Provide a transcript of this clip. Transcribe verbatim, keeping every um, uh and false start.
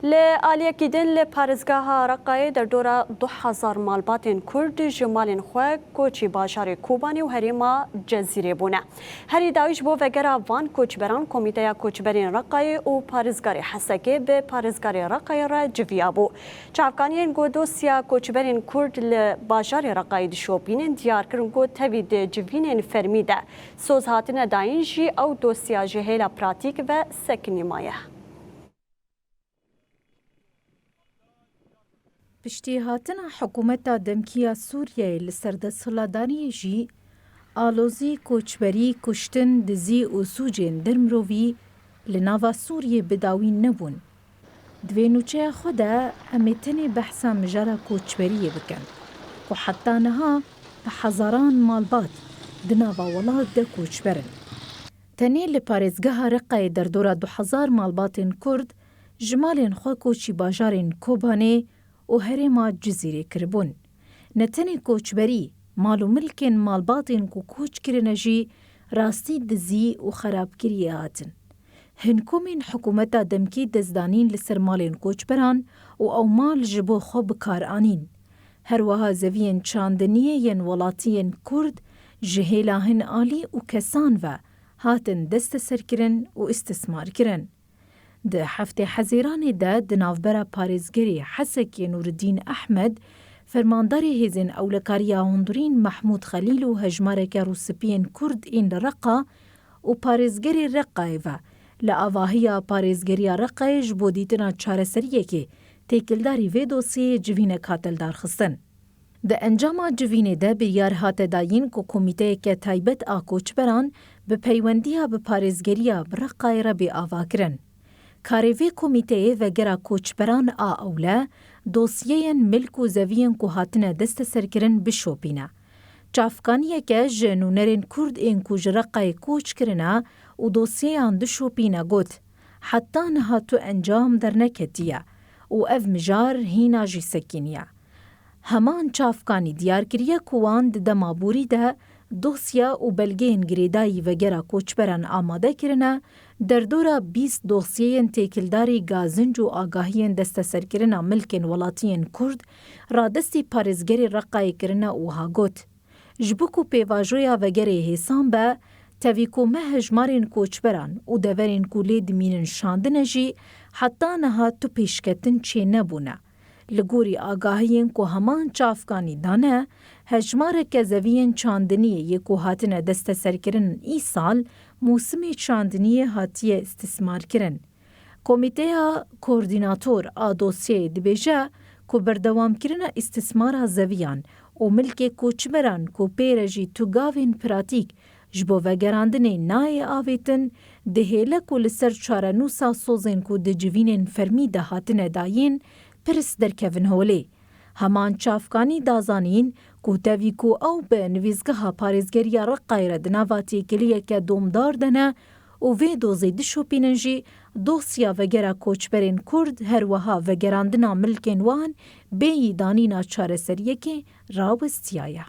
Li aliyekî din li parêzgeha Reqayê derdora du hezar malbatên Kurd ji malên xwe koçî bajarê Kobanê û herêma Cezîrê bûne. Herî dawî ji bo vegera van koçberan Komîteya Koçberên Reqayê û Parêzgarê Hesekê bi parêzgarê Reqayê re civiya bû. Çavkaniyên ku dosya koçberên Kurd li bajarê Reqayê dişopînin diyar kirin ku tevî di civînên fermî de soz hatine dayîn jî ew dosya ji hêla pratîk ve sekinî maye. Piştî hatina hikûmeta demkî ya Sûriyeyê li ser desthilatdariyê jî, alozî, koçberî, kuştin, dizî û sûcên dermirovî li nava Sûriyê bi dawî nebûn. Di vê nûçeya xwe de em ê tenê behsa mijara koçberiyê bikin, ku heta niha bi hezaran malbat di nava welat de koçber in. Tenê li parêzgeha Reqayê derdora du hezar malbatên Kurd ji malên xwe koçî bajarên Kobanê û herêma Cizîrê kiribûn. Ne tenê koçberî, mal û milkên malbatên ku koç kirine jî rastî dizî û xerabkiriyê hatin. Hin komên hikûmeta demkî destdanîn li ser malên koçberan û ew mal ji bo xwe bi kar anîn. Her wiha zeviyên çandiniyê yên welatiyên Kurd ji hêla hin alî û kesan ve hatin desteserkirin û îstismarkirin. Di heftê Hezîranê de di navbera parêzgerê Hesekê Nûriddîn Ehmed, fermandarê hêzên ewlekariya hundirîn Mehmûd Xelîl û hejmareke rûspiyên Kurd ên li Reqa û parêzgerê Reqayê ve li avahiya parêzgeriya Reqayê ji bo dîtina çareseriyekê têkildarî vê dosyeyê civînek hate lidarxistin. Di encama civînê de biryar hate dayîn ku komîteyeke taybet a koçberan bi peywendiya bi parêzgeriya bi Reqayê re bê avakirin. Karê vê komîteyê vegera koçberan a ewle, dosyeyên milk û zeviyên ku hatine desteserkirin bişopîne. Çavkaniyeke ji nûnerên Kurd ên ku ji Reqayê koç kirine û dosyeyan dişopîne got, heta niha tu encam derneketiye û ev mijar hîna jî sekiniye. Heman çavkanî diyar kiriye ku wan di dema borî de dosya û belgeyên girêdayî vegera koçberan amade kirine, derdora bîst dosyeyên têkildarî gazinc û agahiyên desteserkirina milkên welatiyên Kurd radestî parêzgerê Reqayê kirine û wiha got, ji bo ku pêvajoya vegerê hêsan be, tevî ku me hejmarên koçberan û deverên ku lê dimînin şandine jî heta niha tu pêşketin çênebûne. Li gorî agahiyên ku heman çavkanî dane, hejmareke zeviyên çandiniyê yê ku hatine desteserkirin îsal, mûsimê çandiniyê hatiye îstismarkirin. Komîteya Koordînator a dosyeyê dibêje ku berdewamkirina îstismara zeviyan û milkê koçberan ku pê re jî tu gavên pratîk ji bo vegerandinê nayê avêtin, dihêle ku li ser çarenûsa sozên ku di civînên fermî de hatine dayîn, pirs derkevin holê. Heman çavkanî da zanîn ku tevî ku ew bi nivîsgeha parêzgeriya Reqayê re di nava têkiliyeke domdar de ne û vê dozê dişopînin jî, dosya vegera koçberên Kurd her wiha vegerandina milkên wan bêyî danîna çareseriyekê rawestiyaye.